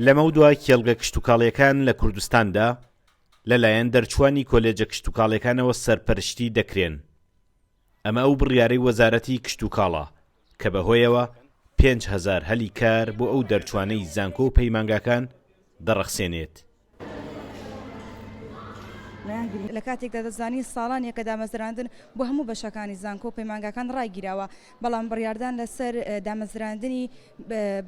لەمەودوا کێڵگە کشتوکاڵیەکان لە کوردستاندا لەلایەن دەرچووانی کۆلێجە کشتوکاڵیەکانەوە سەرپەرشتی دەکرێن. ئەمە ئەو بڕیارەی وەزارەتی کشتوکاڵە کە بەهۆیەوە 5000 هەلی کار بۆ ئەو دەرچوانەی زانکۆ و پەیمانگاکان دەڕەخسێنێت. لە کاتێکدا دەزانین ساڵانێکە دامەزراندن بۆ هەموو بەشەکانی زانکۆ و پەیمانگاکان ڕاگیراوە، بەڵام بڕیاردان لەسەر دامەزراندنی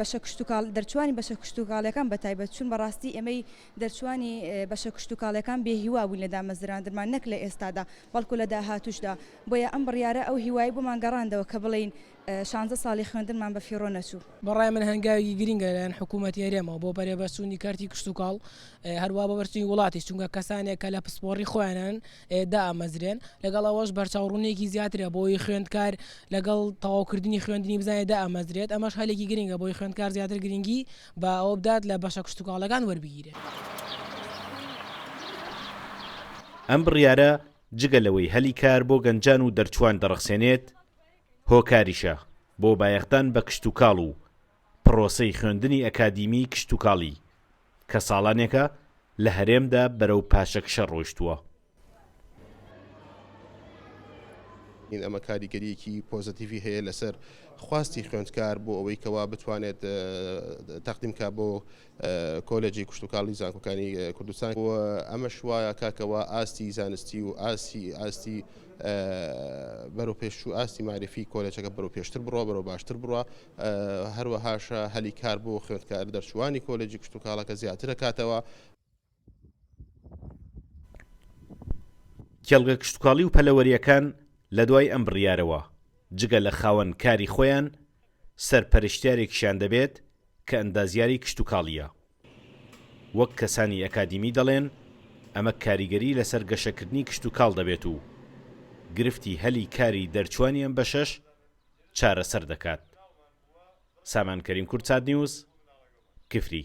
بەشە کشتوکاڵ دەرچوانی بەشە کشتوکاڵیەکان بەتایبەت چون بەڕاستی ئێمەی دەرچوانی بەشە کشتوکاڵیەکان بێ هیوا بووین لە دامەزراندنمان نەک لە ئێستادا بەڵکو لە داهاتووشدا بۆیە ئەم بڕیارە ئەو هیوای بۆمان گەڕاندەوە کە بڵێین شانزە ساڵی خوێندنمان بە فیڕۆ نەچوو. بە ڕای من هەنگاوێکی گرینگە لەلایەن حکوومەتی هەرێمەوە بۆ بەرێبەچوونی کەرتی کشتوکاڵ، هەروا بۆ بەرچوونی وڵاتیش، چونکە کەسانێک کە لە پسپۆڕی خۆیانن دائەمەزرێن، لەگەڵ ئەوەش بەرچاوڕوونییەکی زیاترە بۆ ئەوەی خوێندکار لەگەڵ تەواوکردنی خوێندنی بزانێت دائەمەزرێت، ئەمەش هەلێکی گرینگە بۆ ئەوەی خوێندکار زیاتر گرینگی بە ئەوە بدات لە بەشە کشتوکاڵەکان وەربگیرێت. ئەم بڕیارە جگە لەوەی هەلی کار بۆ گەنجان و دەرچووان دەڕەخسێنێت، هۆکاریشە بۆ بایەخدان بە کشتوکاڵ و پڕۆسەی خوێندنی ئەکادیمیی کشتوکاڵی کە ساڵانێکە لە هەرێمدا بەرەو پاشەکشە ڕۆیشتووە. ئەمە کاریگەریەکی پۆزەتیڤی هەیە لەسەر خواستی خوێندکار بۆ ئەوەی کەوا بتوانێت تەقدیم کا بۆ کۆلێجی کشتوکاڵی زانکۆکانی کوردستان و ئەمەش وایە کاکەوە ئاستی زانستی و ئاستی ئاستی بەرەو پێشچوو ئاستی مەعریفی کۆلێجەکە بەرەو پێشتر بڕوا بەرەو باشتر بڕوا هەروەهاشە هەلی کار بۆ خوێندکار دەرچوانی کۆلێجی کشتوکاڵەکە زیاترە کاتەوە. کێڵگە کشتوکاڵی و پەلەوەرییەکان لە دوای ئەم بڕیارەوە جگە لە خاوەن کاری خۆیان، سەرپەرشتیارێکیشیان دەبێت کە ئەندازیاری کشتوکاڵییە. وەک کەسانی ئەکادیمی دەڵێن، ئەمە کاریگەری لەسەر گەشەکردنی کشتوکاڵ دەبێت و گرفتی هەلی کاری دەرچوانی ئەم بەشەش چارەسەر دەکات. سامان کەریم کوردسات نیوز، کفری.